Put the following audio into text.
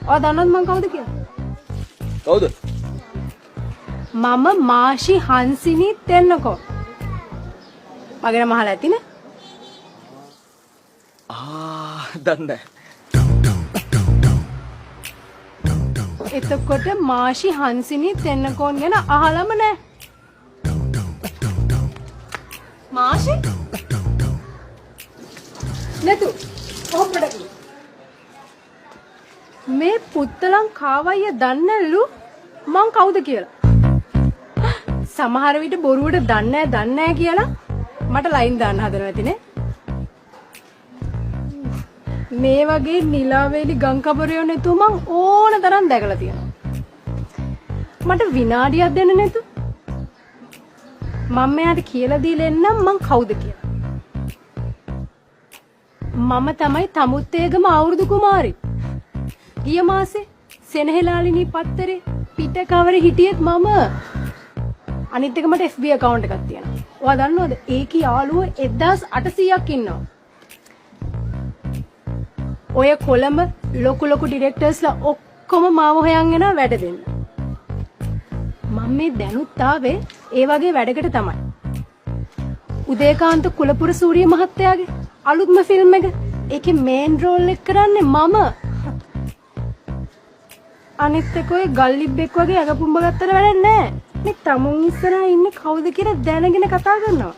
ඔයා දන්නවද මං කවුද කියලා? කවුද? මම මාෂි හංසිනි තෙන්නකෝ. මගේ නම අහලා ඇතිනේ. ආ දන්නේ. එතකොට මාෂි හංසිනි තෙන්නකෝන් ගැන අහලම නෑ. මාෂි? නතු. ඔහොම පොඩක්. මේ පුත්තලං කාවయ్య දන්නේ මං කවුද කියලා. සමහර විට බොරුවට දන්නේ නෑ දන්නේ නෑ කියලා මට ලයින් දාන්න හදනවා ඇතිනේ. මේ වගේ නිලාවේලි ගංකබරයෝ නැතුව මං ඕන තරම් දැකලා තියෙනවා. මට විනාඩියක් දෙන්න නැතු. මම මෙයාට කියලා දීලා එන්නම් මං කවුද කියලා. මම තමයි තමුත්තේගම අවුරුදු කුමාරි. ගිය මාසේ සෙනහෙලාලිනී පත්තරේ පිට කවරේ හිටියෙත් මම. අනිත් එක මට FB account එකක් තියෙනවා. ඔයා දන්නවද? ඒකේ යාළුවෝ 1800ක් ඉන්නවා. ඔය කොළඹ ලොකු ලොකු ඩිරෙක්ටර්ස්ලා ඔක්කොම මාව හොයන් එනවා වැඩ දෙන්න. මම මේ දැනුත් ආවේ ඒ වගේ වැඩකට තමයි. උදේකාන්ත කුලපුර සූරිය මහත්තයාගේ අලුත්ම ෆිල්ම් එක. ඒකේ මේන් රෝල් එක කරන්නේ මම. අනිත් එක ඔය ගල්ලිබ්බෙක් වගේ අග පුම්බ ගත්තට වැඩක් නෑ. මේ තමුන් ඉස්සරහා ඉන්නේ කවුද කියලා දැනගෙන කතා කරනවා.